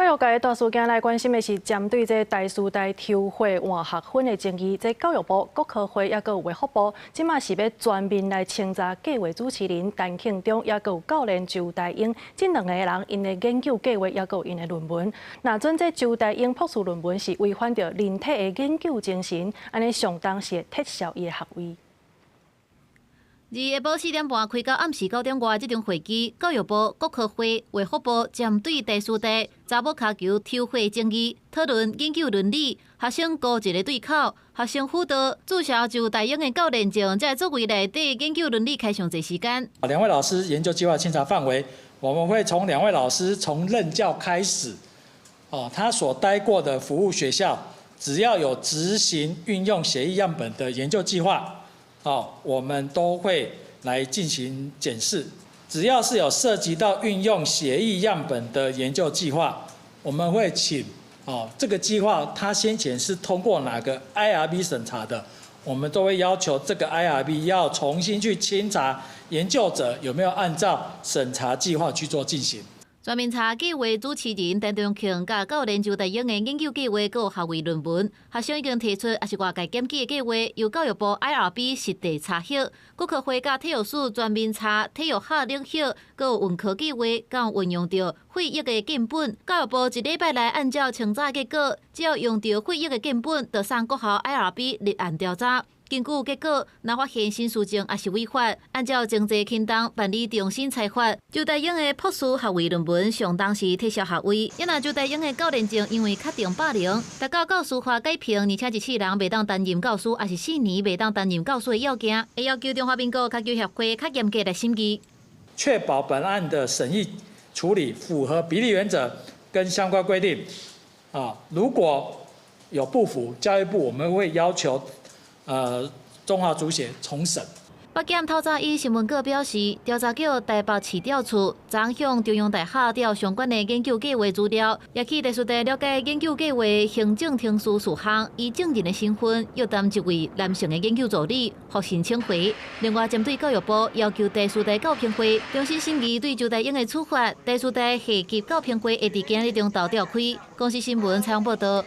教育界大事件來關心的是針對這台師大抽血換學分的爭議，這教育部、國科會抑閣有衛福部，這馬是欲全面來清查計劃主持人陳慶忠，抑閣有教練周大英，這兩个人𪜶的研究計劃抑閣有𪜶的論文。若準這周大英博士論文是違反著人體的研究精神，按呢相當是會撤銷伊的學位。二下晡4點半開到暗時9點外，這場會議，教育部、國科會、衛福部針對台師大查某跤球抽血爭議，討論研究倫理，學生孤一个對口，學生輔導，註銷周大英的教練證，才會作為內底研究倫理開上濟時間。兩位老師研究計劃清查範圍，我們會從兩位老師從任教開始，哦，他所待過的服務學校，只要有執行運用血液樣本的研究計劃，哦，我們都會來進行檢視。只要是有涉及到運用血液樣本的研究計劃，我們會請哦，這個計劃它先前是通過哪個 IRB 審查的，我們都會要求這個 IRB 要重新去清查研究者有沒有按照審查計劃去做進行。全面查計劃主持人陳中慶佮教練周大英的研究計劃閣有學位論文，學生已經提出，抑是外界檢舉的計劃，由教育部 IRB 實地查核。國科會佮體育署全面查體育學領域，閣有文科計劃，敢有運用著血液的樣本。教育部一禮拜內按照清查結果，只要用著血液的樣本，就送國校 IRB 立案調查。根據結果，若發現新事證抑是違法，按照情節輕重辦理重新裁罰。周大英的博士學位論文相當時撤銷學位，抑若周大英的教練證因為確定霸凌，達到教師法改評，而且一世人袂當擔任教師，抑是4年袂當擔任教師的要件，會要求中華民國跤球協會較嚴格來審議，確保本案的審議處理符合比例原則跟相關規定。啊，如果有不符，教育部我們會要求中華足協重審。北檢透早以新聞稿表示，調查局台北市調處昨向中央大學調相關的研究計劃資料，也去台師大了解研究計劃行政程序事項，以證人的身份約談一位男性的研究助理，予申請回。另外，針對教育部要求台師大教評會重新審議對周大英的處罰，台師大系級教評會會佇今日中晝召開。公視新聞採訪報道。